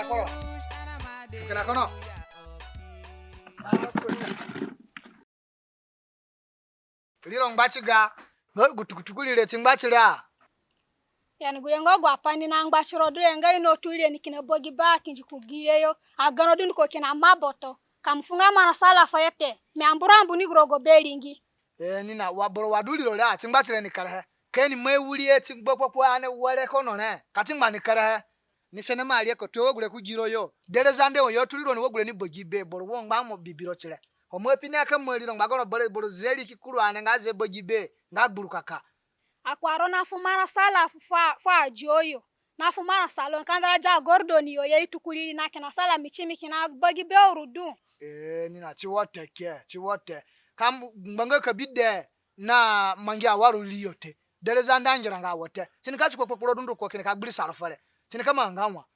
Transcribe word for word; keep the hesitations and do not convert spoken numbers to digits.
Koro. Kina kono. Riro ngba ti ga. Nga gu tukutuku rire ti ngba ti re a. Ya ni gure nga agu apai ni na ngba tiro du re nga i na tu rire ni kina bagi ba kindi ku gi re yo. Agano dunduko kina maboto. Ka mo fu nga marã sala fuyo te. Mi ambura mbu ni gu rogo be ringi. Ee, ni na wa boro wa du riro re a, ti ngba ti re ni kerehe. Ka ni mai wiri he ti gbogbo kpakpa ani were kono re. Ka ti ngba ni kerehe. Ni sene ma rie ko to wa gure ku giro yo. Dere Zande ho yo tu riro ni wa gure ni bagi be boro wo ngba mo bibiro ti re. Ho mo pi ni aka mo riro ngba goro boro boro zeri ki kuru ane nga ze bagi be nga gburu kaka. Akwaro na fu marã sala fu, fu, fu ajo yo. Na fu marã sala kandara ja Gordon yo ye i tu kuriri na kina sala mi ti mi kina bagi be uru du. Ee, ni na ti wo te ke, ti wo te. Ka m-, ngbanga ka bi de na mangi awaru ri yo te. Dere Zande angira nga wo te. Ti ni ka ti kpakpakpuro dunduko kini ka gbiri sara fere. Ti ni ka manga nga wa.